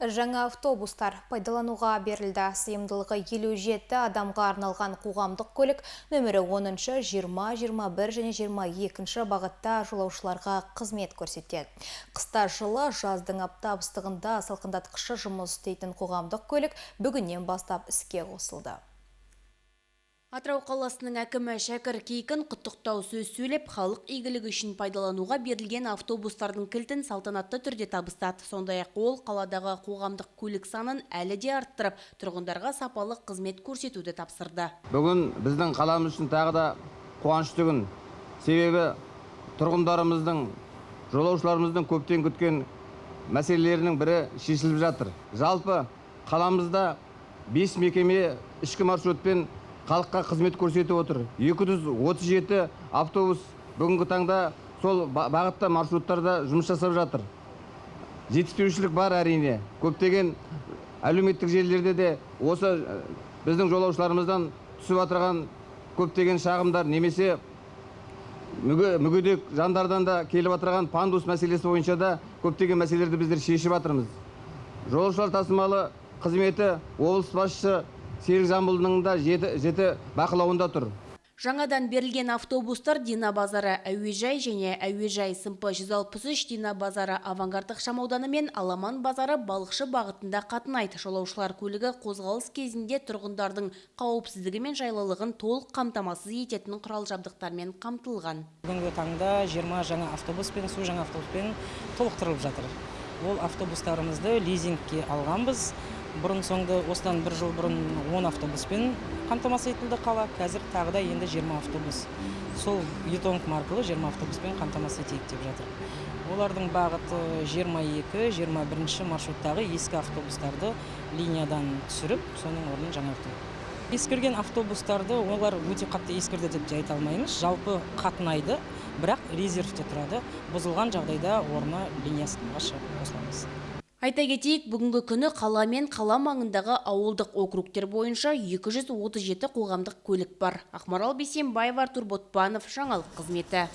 Жаңа автобустар пайдалануға берілді. Сыйымдылығы 57 адамға арналған қоғамдық көлік нөмірі 10, 20, 21 және 22 бағытта жолаушыларға қызмет көрсетеді. Қыста жылы, жаздың аптап ыстығында салқындатқышы жұмыс істейтін қоғамдық көлік бүгіннен бастап іске қосылды. Атырау қаласының әкімі Шәкір Кейкін құттықтау сөз сөйлеп, халық игілігі үшін пайдалануға берілген автобустардың кілтін салтанатты түрде табыстады. Сондай-ақ ол қаладағы қоғамдық көлік санын әлі де арттырып, тұрғындарға сапалы қызмет көрсетуді тапсырды. Бүгін біздің қаламыз үшін тағы да қуанышты күн. Себебі тұрғындарымыздың, жолаушыларымыздың көптен күткен мәселелерінің бірі шешіліп жатыр. Жалпы қаламызда 5 мекеме ішкі маршрутпен халыққа қызмет көрсетіп отыр. 237 автобус бүгінгі таңда сол бағытта, маршруттарда жұмыс жасап жатыр. Жетіспеушілік бар, әрине. Көптеген әлеуметтік желілерде де осы біздің жолаушыларымыздан түсіп отырған көптеген шағымдар немесе мүгедек жандардан да келіп отырған пандус мәселесі бойынша да көптеген мәселелерді біздер шешіп жатырмыз. Жолаушылар тасымалы қызметі облыс басшысы Серік Жамбылұлының да жіті бақылауында тұр. Жаңадан берілген автобустар Дина базары әуежай және әуежай СМП 163, Дина базары Авангард ықшамауданы мен Аламан базары Балықшы бағытында қатынайды. Жолаушылар көлігі қозғалыс кезінде тұрғындардың қауіпсіздігі мен жайлылығын толық қамтамасыз ететін құрал жабдықтармен қамтылған. Бүгінгі таңда 20 жаңа автобуспен, су жаңа автобуспен толықтырылып жатыр. Ол автобустарымызды лизингке алғанбыз. Бұрын соңды осыдан бір жыл бұрын 10 автобуспен қамтамасыз етілді қала, қазір тағы да енді 20 автобус. Сол Ютонг маркалы 20 автобуспен қамтамасыз етейік деп жатыр. Олардың бағыты 22, 21 маршруттағы ескі автобустарды линиядан түсіріп, соның орнын жаңарту. Ескірген автобустарды олар өте қатты ескірді деп те айта алмаймыз. Жалпы қатынайды, бірақ резервте тұрады. Бұзылған жағдайда орны линиясына шығып қосыламыз. Айта кетейік, бүгінгі күні қала мен қала маңындағы ауылдық округтер бойынша 237 қоғамдық көлік бар. Ақмарал Бейсенбаева, Артур Ботпанов, жаңалық қызметі.